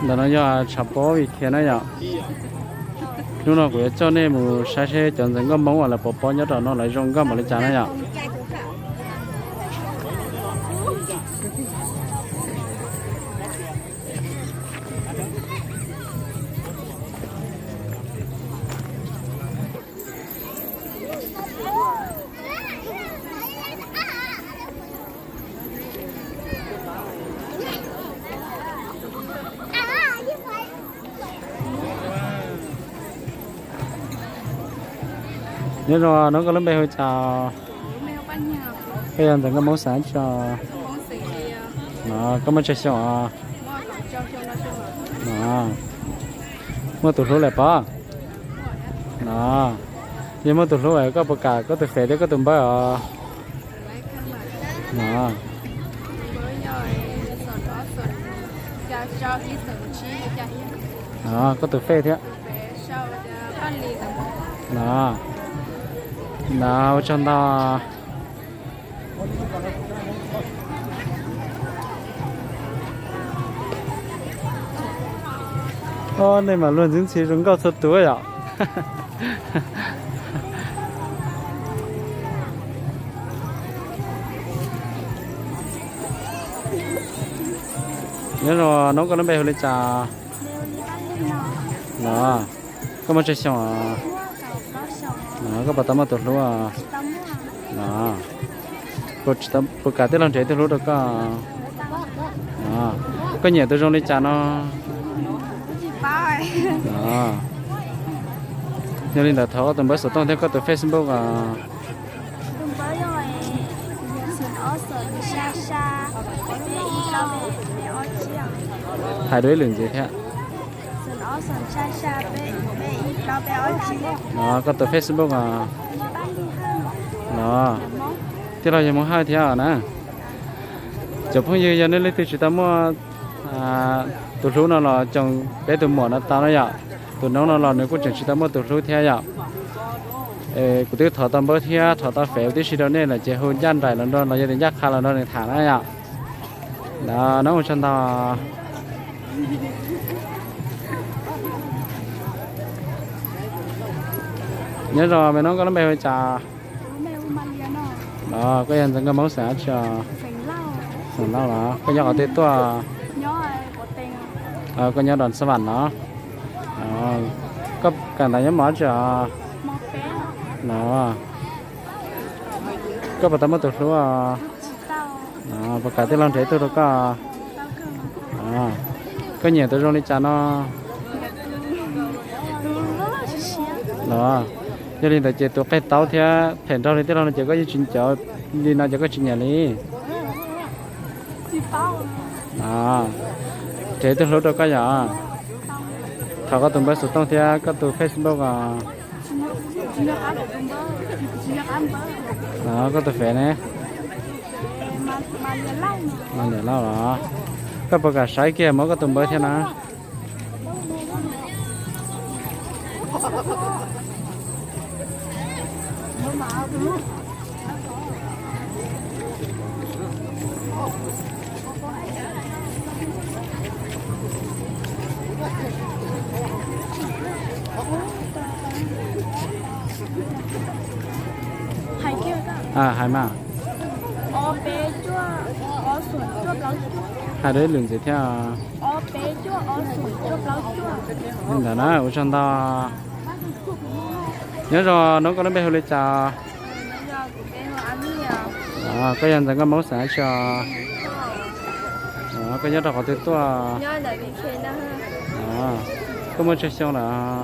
Ntawm no yog tshav pob Vim Khiav na yom. Hnub no kuv yuav coj nej mus saib seb cov ntxeev nkauj Hmoob uas lawv pov pob nyob rau no lawv zoo nkauj npaum li cas na yom. Nyob zoo, hnub koj lub npe hu li cas? Koj yog ntxeev nkauj Hmoob xeem tsi? No, koj muaj tsawg xyoo os? No, muaj tus hlub lawm pob? No, yog muaj tus hlub es koj puas kam koj tus fem thiab koj tus npawb os? No, koj tus fej thiab. No, no, ua tsaug ntau. Ob, nej mas luag ntxhi ntxhi zoo nkauj txhua tus yom. Nyob zoo, hnub koj lub npe hu li cas? No, koj muaj tsawg xyoo os? No, koj puas tau muaj tus hlub os? No, puas kam tij laug nrhiav tus hlub rau koj? No, koj nyiam tus zoo li cas no? No, yog li ntawd thov koj tus npawb xov tooj thiab koj tus Facebook os. Hais dua ib lwm ntxiv thiab. No, koj tus Facebook os. No, tij laug yog Hmoob Hawj thiab os na. Cov phooj ywg, yog nej leej twg tsis tau muaj tus hlub no los tsoo peb tus muam no tau na yom. Tus noob no los nws kuj tseem tsis tau muaj tus hlub thiab yom. Kuv twb thov tau npawb thiab thov tau fem tib si rau nej lawm ces hu ncaj nraim los nrog los yog tias ncaj qha los nrog nws tham na yom. No, ua tsaug ntau. Nyob zoo me noob, koj lub npe hu li cas? Koj yog ntxeev nkauj Hmoob xeem dab tsi os? Xeem Lauj los? Koj nyob qhov twg tuaj? Koj nyob Don Xab Vam no? Koj kawm ntawv nyob mos dab tsi os? No, koj puas tau muaj tus hlub os? Puas kam tij laug nrhiav ib tug rau koj? Koj nyiam tus zoo li cas no? Los, yog li ntawd ces tus qig taub thiab phem nraug li tij laug no ces koj yeej tsis nyiam li no ces koj tsis nyiam li. Nrhiav ib tug hlub rau koj yom. Thov koj tus npawb xov tooj thiab koj tus Facebook os. Koj tus fem ne? Mas Liam Lauj los? Koj puas kam saib kiag muab koj tus npawb thiab na? Hais mas. Hais dua ib lwm ntxiv thiab. Li ntawd na, ua tsaug ntau. Nyob zoo, noob, koj lub npe hu li cas? Koj yog ntxeev nkauj Hmoob xeem dab tsi os? Koj nyob rau qhov twg tuaj? Koj muaj tsawg xyoo lawm?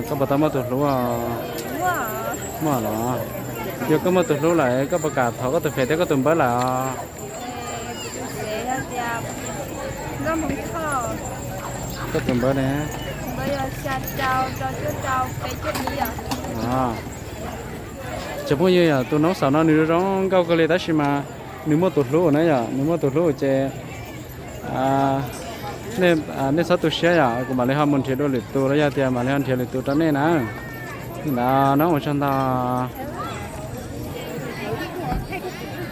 Koj puas tau muaj tus hlub os? Muaj los? Yog koj muaj tus hlub lawm koj puas kam thov koj tus fem thiab koj tus npawb lawm os? Koj tus npawb ne? Tsoom phooj ywg, yog tus noob xaum no nws zoo nkauj kawg li tab sis mas nws muaj tus hlub na yom, nws muaj tus hlub ces nej txhob tu siab yom, kuv mam li ho mus nrhiav dua lwm tus los yog tias mam li ho nrhiav lwm tus rau nej na. Li ntawd noob, ua tsaug ntau.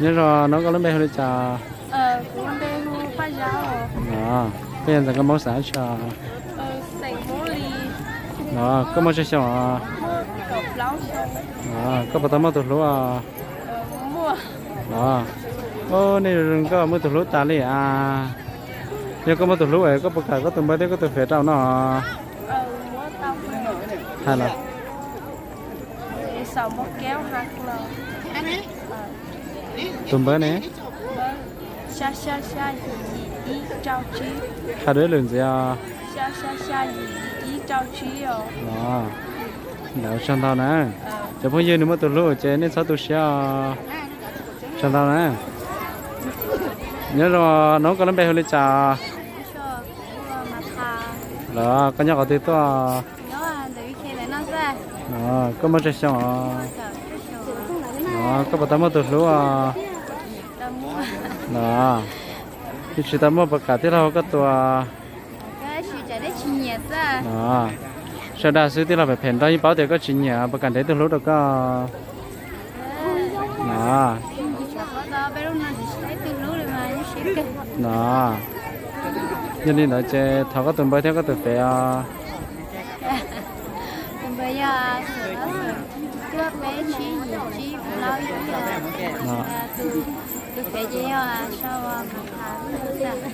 Nyob zoo noob, koj lub npe hu li cas? Koj yog ntxawm nkauj Hmoob xeem dab tsi? Koj muaj tsawg xyoo os? Koj puas tau muaj tus hlub os? Nej zoo nkauj muaj tus hlub tas li as. Yog koj muaj tus hlub es koj puas kam koj tus npawb thiab koj tus fev rau no? Hais los. Tus npawb ne? Hais dua ib lwm ntxiv os. Ntawd tsaug ntau na. Cov phooj ywg, nws muaj tus hlub ces nej txhob tu siab os. Tsaug ntau na. Nyob zoo, nub koj lub npe hu li cas? Los koj nyob qhov twg tuaj? Koj muaj tsawg xyoo os? Koj puas tau muaj tus hlub os? Los, twb tsis tau muaj, puas kam tij laug koj tus? Sawv daws xwb, tij laug phem phem nrog yeej paub tias koj tsis nyiam, puas kam nrhiav tus hlub rau koj? Los, yog li ntawd ces thov koj tus npawb thiab koj tus fev os.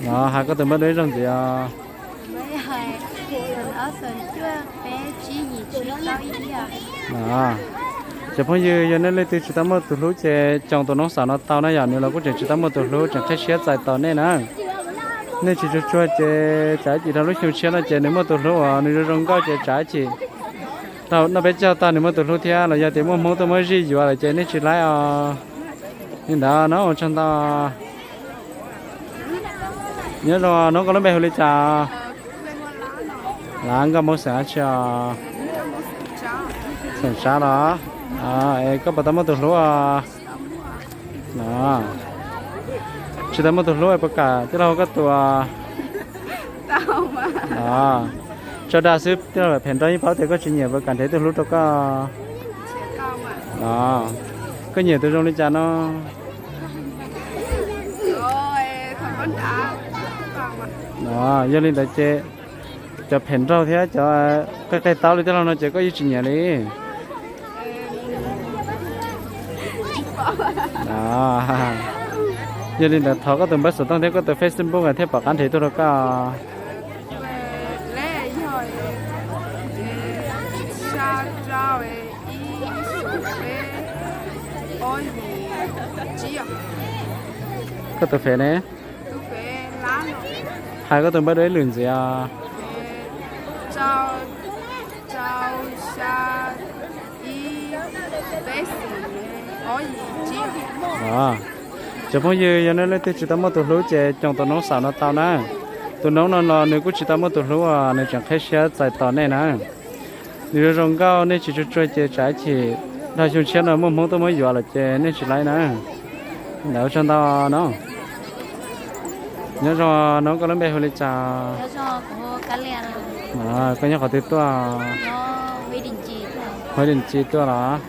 Los, hais koj tus npawb dua ib zaug ntxiv os. Cov phooj ywg, yog nej leej twg tsis tau muaj tus hlub ces coom tus noob xaum no tau na yom, nws los kuj tseem tsis tau muaj tus hlub, tseem qhib siab txais tos nej na. Nej tsis tsuag tsuag ces tsam ib chim rau lub xyoo tshiab no ces nws muaj tus hlub uas nws zoo zoo nkauj ces tsam ib chim tau noj peb caug tag nws muaj tus hlub thiab, los yog tias muaj hmoob tuaj muab zij yuav lawm ces nej tsis laib os. Li ntawd no ua tsaug ntau. Nyob zoo, nub koj lub npe hu li cas? Lav, nkauj Hmoob xeem dab tsi os? Xeem Tsab los? Es koj puas tau muaj tus hlub os? Tsis tau muaj tus hlub puas kam tij laug hu koj tus? Tsaug dag xwb, tij laug phem nrog yeej paub tias koj tsis nyiam, puas kam nrhiav tus hlub rau koj? Koj nyiam tus zoo li cas no? Yog li ntawd ces cov phem nraug thiab cov qig qig taub li tij laug no ces koj yeej tsis nyiam li. Yog li ntawd thov koj tus npawb xov tooj thiab koj tus Facebook thiaj pom qab nrhiav tuaj rau koj. Koj tus fev ne? Hais koj tus npawb dua ib lwm ntxiv os. Cov phooj ywg, yog nej leej twg tsis tau muaj tus hlub ces coom tus noob xaum no tau na. Tus noob no los nws kuj tsis tau muaj tus hlub, nws tseem qhib siab txais tos nej na. Nws zoo zoo nkauj, nej tsis tsuag tsuag ces tsam ib chim dhau xyoo tshiab no muaj hmoob tuaj muab yuav lawm ces nej tsis laib na. Ntawd tsaug ntau no. Nyob zoo, nub koj lub npe hu li cas? Koj nyob qhov twg tuaj? Huv Dim Ci tuaj los?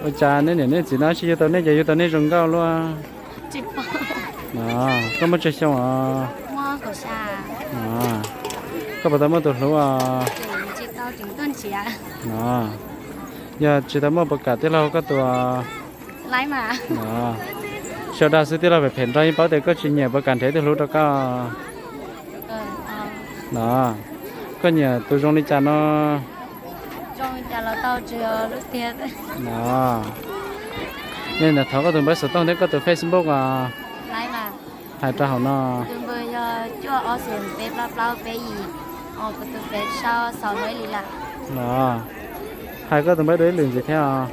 Ua cas nej niam nej txiv no tsis yug tau nej ces yug tau nej zoo nkauj luaj? Koj muaj tsawg xyoo os? Koj puas tau muaj tus hlub os? Yog tsis tau muaj puas kam tij laug koj tus? Sawv daws xwb, tij laug phem phem nrog yeej paub tias koj tsis nyiam, puas kam nrhiav tus hlub rau koj? Koj nyiam tus zoo li cas no? Yog li ntawd thov koj tus npawb xov tooj thiab koj tus Facebook os. Hais rau hauv no. Los, hais koj tus npawb dua ib lwm ntxiv thiab os.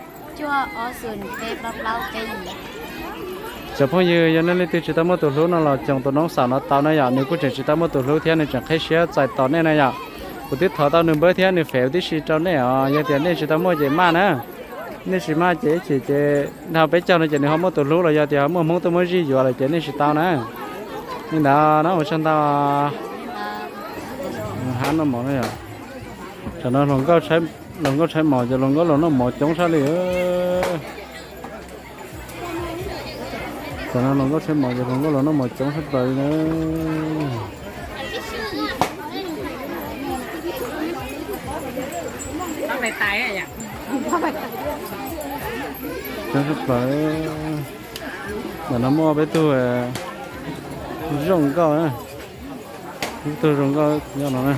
Cov phooj ywg, yog nej leej twg tsis tau muaj tus hlub no los coom tus noob xaum no tau na yom, nws kuj tseem tsis tau muaj tus hlub thiab nws tseem qhib siab txais tos nej na yom. Kuv twb thov tau nws npawb thiab nws fev tib si rau nej os, yog tias nej tsis tau muaj ces maj na. Nej tsis maj ces ib chim ces dhau peb caug no ces nws ho muaj tus hlub los yog tias ho muaj hmoob tuaj muab zij yuav lawm ces nej tsis tau na. Li ntawd no ua tsaug ntau. Hab noj mov no yom. Tam no hluas nkauj tshaib mos ces hluas nkauj los noj mov coob tshaj li. Tam no hluas nkauj tshaib mos ces hluas nkauj los noj mov coob tshaj plaws li na. Coob tshaj plaws. Ntawm no muaj peb tug zoo nkauj na, peb tug zoo nkauj nyob no na.